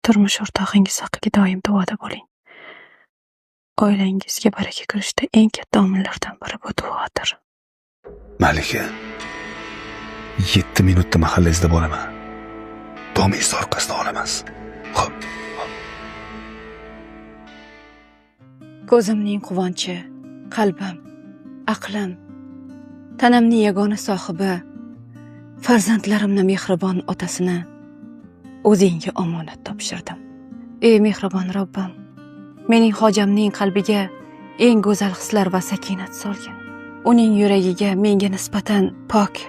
Turmush o'rtog'ingiz haqiga doim duoda bo'ling. Oilangizga baraka kirishda eng katta omillardan biri bu duodir. Malika, 7 minutda mahallangizda bo'laman. Tomingizni orqasidan olaman. Xo'p. Ko'zimning quvonchi, qalbim, aqlim, tanamning yagona sohibi, farzandlarimni mehribon otasini o'zingga omonat topshirdim. Ey mehribon Robbim, mening hojamning qalbiga eng go'zal hislar va sakinat solgin. Uning yuragiga menga nisbatan pok,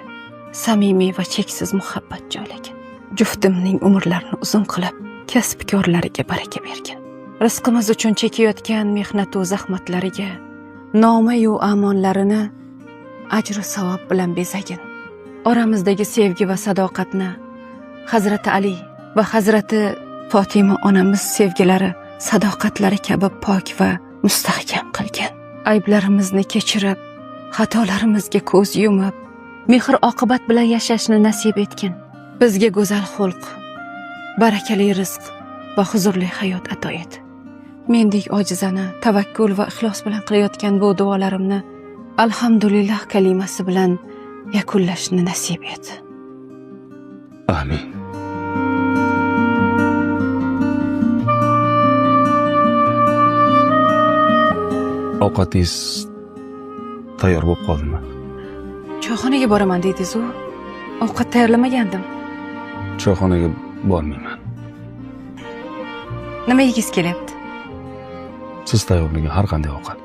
samimiy va cheksiz muhabbat joylagin. Juftimning umrlarini uzun qilib, kasbkorlariga baraka bergin. Rizqimiz uchun chekayotgan mehnatu zahmatlariga nomayu amollarini ajru savob bilan bezagin. Oramizdagi sevgi va sadoqatni Hazrati Ali va Hazrati Fotima onamiz sevgilari, sadoqatlari kabi pok va mustahkam qilgin. Ayblarimizni kechirib, xatolarimizga ko'z yumib, mehr oqibat bilan yashashni nasib etgin. Bizga go'zal xulq, barakali rizq va huzurli hayot ato et. Mendek ojizani tavakkul va ixlos bilan qilayotgan bu duolarimni alhamdulillah kalimasi bilan yakunlashni nasib et. Amin. Ovqatingiz tayyor bo'lib qoldimi? Choyxonaga boraman dedingiz-u, ovqat tayyorlamagandim. Choyxonaga bormayman. Nima yegingiz kelyapti? Siz tayyorlagan har qanday ovqat.